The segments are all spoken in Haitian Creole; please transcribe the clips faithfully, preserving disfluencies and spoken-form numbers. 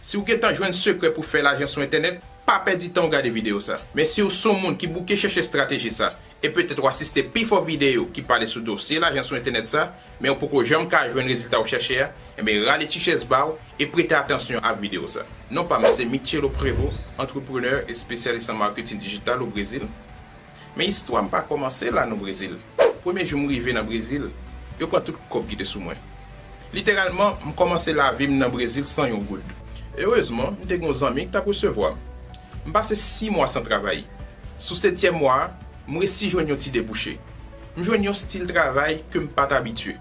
Si w gentan jwenn sekrè pou fè lajan sou entènèt, pa pèdi tan w gade videyo sa. Men si w se yon moun ki bouke chèche estrateji sa, e petèt w asiste pifò videyo ki pale sou dosye lajan sou entènèt sa, men w poko janm ka jwenn rezilta w chèche a, enben rale ti chèz ba w e prete atansyon a videyo sa. Non pa m se Michelo Prevo, antreprenè e espesyalis an maketin dijital o Brezil. Men istwa m pa kòmanse la nan Brezil. Premye jou m rive nan Brezil, yo pran tout kòb ki te sou mwen. Literalman, m kòmanse lavi m nan Brezil san yon goud. Erezman, m te gen yon zanmi ki t ap resevwa m. M pase sis mwa san travay. Sou setyèm mwa a, m resi jwenn yon ti debouche. M jwenn yon stil travay ke m pa t abitye.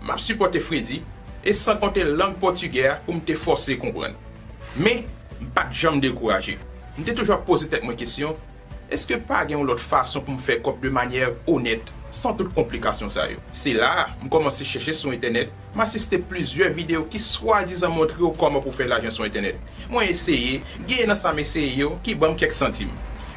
M ap sipòte fredi, e san konte lang pòtigè a pou m te fòse konprann. Men, m pa t janm dekouraje. M te toujou ap poze tèt mwen kesyon, èske pa gen yon lòt fason pou m fè kòb de manyè onèt, san tout konplikasyon sa yo? Se la a, m kòmanse chèche sou entènèt, m asiste plizyè videyo ki swadizan montre w kòman pou fè lajan sou entènèt. Mwen eseye, gen nan sa m eseye yo ki ban m kèk santim.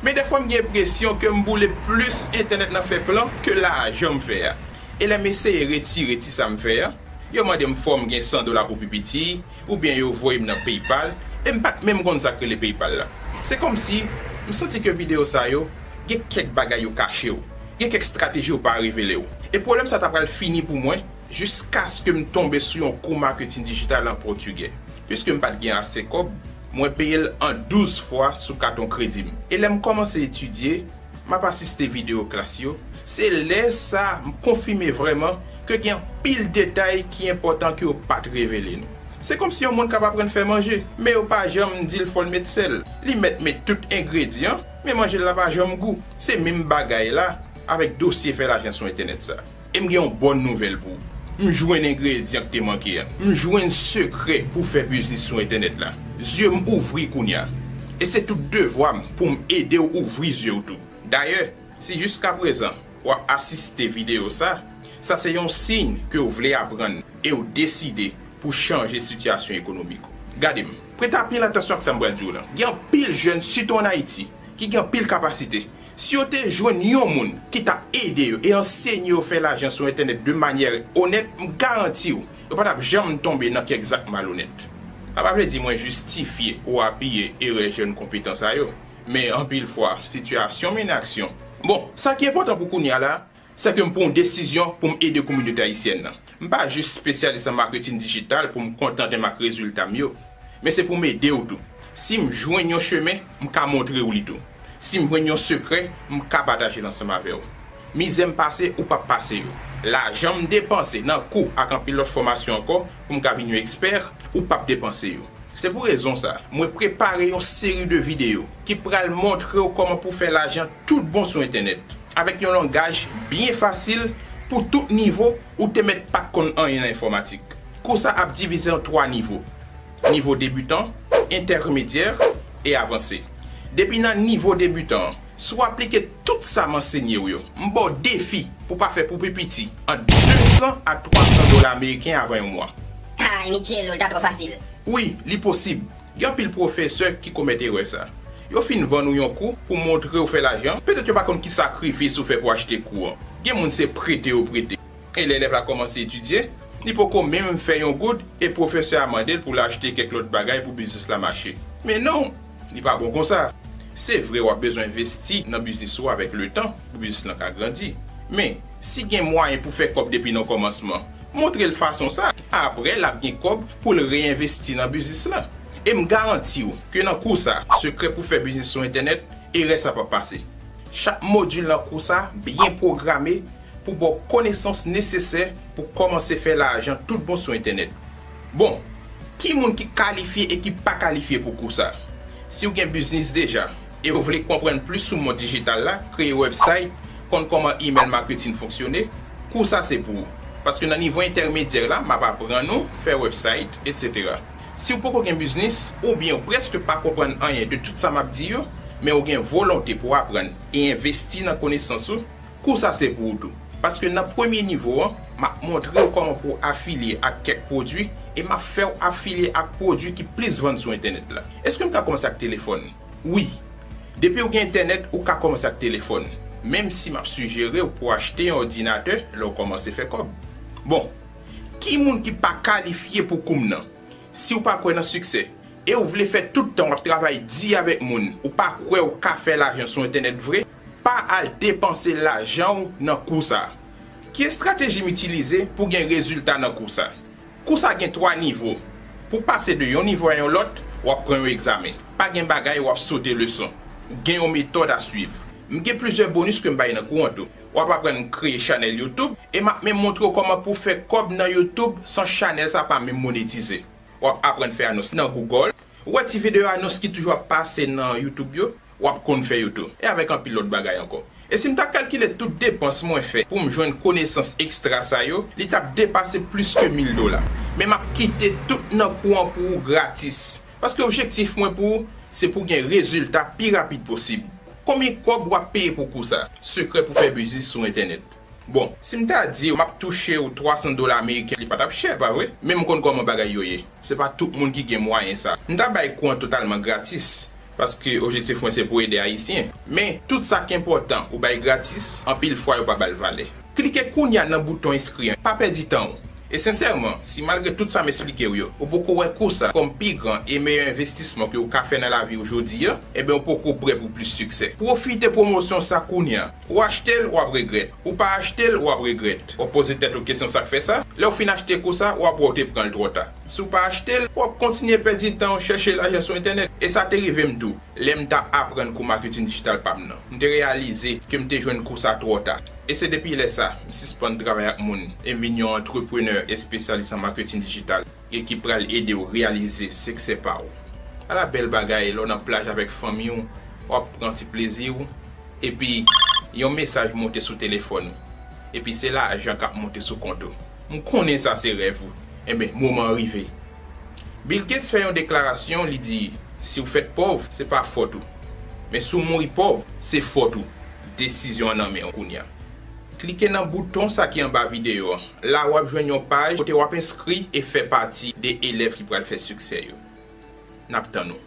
Men dèfwa m gen enpresyon ke m boule plis entènèt nan fè plan ke lajan m fè a. E lè m eseye retire ti sa m fè a, yo mande m fò m gen san dola pou pi piti, oubyen yo voye m nan PayPal, e m pa t menm konn sa k rele PayPal la. Se kòmsi m santi ke videyo sa yo gen kèk bagay yo kache w, gen kèk estrateji yo pa revele w. E pwoblèm sa ta pral fini pou mwen jiskaske m tonbe sou yon kou maketin dijital an pòtigè. Piske m pa t gen ase kòb, mwen peye l an douz fwa sou katon kredi m. E lè m kòmanse etidye, m ap asiste videyo klas yo, se lè sa a m konfime vrèman ke gen anpil detay ki enpòtan ke yo pa t revele nou. Se kòmsi yon moun k ap aprann fè manje, men yo pa janm di l fò l met sèl. Li mèt met tout engredyan, men manje l la pa janm gou. Se menm bagay la avèk dosye fè lajan sou entènèt sa. E m gen yon bòn nouvèl pou ou. M jwenn engredyan k te manke a. M jwenn sekrè pou fè biznis sou entènèt la. Zye m ouvri kounye a. E se tout devwa m pou m ede w ouvri zye w tou. Dayè, si jiskaprezan w ap asiste videyo sa, sa se yon siy ke w vle aprann e w deside pou chanje sitiyasyon ekonomik ou. Gade m, prete anpil atansyon ak sa m pral di w lan. Gen anpil jèn, sitou ann Ayiti, ki gen anpil kapasite. Si yo te jwenn yon moun ki t ap ede yo e ansenye yo fè lajan sou entènèt de manyè onèt, m garanti w, yo pa t ap janm tonbe nan kèk zak malonèt. Sa pa vle di mwen jistifye ou apiye erè jèn konpetan sa yo, men anpil fwa, sitiyasyon mennen aksyon. Bon, sa ki enpòtan pou kounye a la, se ke m pran yon desizyon pou m ede kominote ayisyèn nan. M pa jis espesyalis an maketin dijital pou m kontante m ak rezilta m yo, men se pou m ede w tou. Si m jwenn yon chemen, m ka montre w li tou. Si m jwenn yon sekrè, m ka pataje l ansanm avè w. Mizè m pase, ou p ap pase yo. Lajan m depanse nan kou ak anpil lòt fòmasyon ankò pou m ka vin yon ekspè, ou p ap depanse yo. Se pou rezon sa, mwen prepare yon seri de videyo ki pral montre w kòman pou fè lajan tout bon sou entènèt, avèk yon langaj byen fasil pou tout nivo, ou te mèt pa t konn anyen nan enfòmatik. Kou sa ap divize an twa nivo, nivo debitan, entèmedyè e avanse. Depi nan nivo debitan an, si w aplike tout sa m ansenye w yo, m ba w defi pou w pa fè pou pi piti ant de san a twa san dola ameriken avan yon mwa. Ay, Michelo, l ta twò fasil. Wi, li posib. Gen anpil pwofesè ki komèt erè sa. Yo fin vann ou yon kou pou montre w fè lajan, petèt yo pa konn ki sakrifis ou fè pou achte kou an. Gen moun se prete yo prete. E lè elèv la kòmanse etidye, li poko menm fè yon goud e pwofesè a mande l pou l achte kèk lòt bagay pou biznis la mache. Men non, li pa bon konsa. Se vre w ap bezwen envesti nan biznis ou avèk letan pou biznis lan ka grandi. Men, si gen mwayen pou fè kòb depi nan kòmansman, montre l fason sa. Apre, l ap gen kòb pou l reyenvesti nan biznis lan. E m garanti w ke nan kou sa, sekrè pou fè biznis sou entènèt, erè sa p ap pase. Chak modil nan kou sa byen pwograme pou ba w konesans nesesè pou kòmanse fè lajan tout bon sou entènèt. Bon, ki moun ki kalifye e ki pa kalifye pou kou sa? Si w gen biznis deja e w vle konprann plis sou mond dijital la, kreye website, konn kòman email marketing fonksyone, kou sa se pou ou. Paske nan nivo entèmedyè la, m ap aprann ou fè website, etsetera. Si w poko gen biznis, oubyen w prèske pa konprann anyen de tout sa m ap di yo, men w gen volonte pou w aprann e envesti nan konesans ou, kou sa se pou ou tou. Paske nan premye nivo an, m ap montre w kòman pou w afilye ak kèk pwodui e m ap fè w afilye ak pwodui ki plis vann sou entènèt la. Èske m ka kòmanse ak telefòn? Wi. Depi w gen entènèt, ou ka kòmanse ak telefòn, menm si m ap sijere w pou w achte yon òdinatè lè w kòmanse fè kòb. Bon, ki moun ki pa kalifye pou kou m nan? Si w pa kwè nan siksè, e ou vle fè tout tan w ap travay di avèk moun, ou pa kwè ou ka fè lajan sou entènèt vre, pa al depanse lajan w nan kou sa. Ki estrateji m itilize pou gen rezilta nan kou sa? Kou sa gen twa nivo. Pou pase de yon nivo a yon lòt, w ap pran yon egzamen. Pa gen bagay w ap sote leson. Gen yon metòd a swiv. M gen plizyè bonis ke m bay nan kou an tou. W ap aprann kreye chanèl YouTube e m ap menm montre w kòman pou w fè kòb nan YouTube san chanèl sa pa menm monetize. W ap aprann fè anons nan Google. Ou wè ti videyo anons ki toujou ap pase nan YouTube yo, w ap konn fè yo tou. E avèk anpil lòt bagay ankò. E si m ta kalkile tout depans mwen fè pou m jwenn konesans ekstra sa yo, li t ap depase plis ke mil dola. Men m ap kite tout nan kou an pou ou gratis. Paske objektif mwen pou ou, se pou w gen rezilta pi rapid posib. Konbyen kòb w ap peye pou kou sa? Sekrè pou fè biznis sou entènèt. Bon, si m ta di w m ap touche w twa san dola ameriken, li pa t ap chè, pa vre? Men m konn kòman bagay yo ye. Se pa tout moun ki gen mwayen sa. M ta bay kou an totalman gratis, paske objektif mwen se pou ede Ayisyen. Men, tout sa k enpòtan ou bay gratis, anpil fwa yo pa ba l valè. Klike kounye a nan bouton enskri an, pa pèdi tan w. E sensèman, si malgre tout sa m esplike w yo, ou poko wè kou sa kòm pi gran e meyè envestisman ke w ka fè nan lavi w jodi a, ebyen ou poko prè pou plis siksè. Pwofite pwomosyon sa kounye a. Ou achte l, w ap regrèt. Ou pa achte l, w ap regrèt. W ap poze tèt ou kesyon sa k fè sa. Lè w fin achte kou sa, w ap wè w te pran l twò ta. Si w pa achte l, w ap kontinye pèdi tan w chèche lajan sou entènèt. E sa te rive m tou. Lè m t ap aprann kou maketin dijital pa m nan, m te reyalize ke m te jwenn kou sa twò ta. E se depi lè sa, m sispann travay ak moun e m vin yon antreprenè espesyalis an maketin dijital e ki pral ede w reyalize siksè pa w. Ala bèl bagay lè w nan plaj avèk fanmi w, w ap pran ti plezi w, epi yon mesaj monte sou telefòn ou. Epi se lajan k ap monte sou kont ou. M konnen sa se rèv ou. Enben, moman an rive. Bill Gates fè yon deklarasyon, li di, si w fèt pòv, se pa fòt ou. Men si w mouri pòv, se fòt ou. Desizyon an nan men w kounye a. Klike nan bouton sa ki anba videyo an. La w ap jwenn yon paj kote w ap enskri e fè pati de elèv ki pral fè siksè yo. N ap tann ou.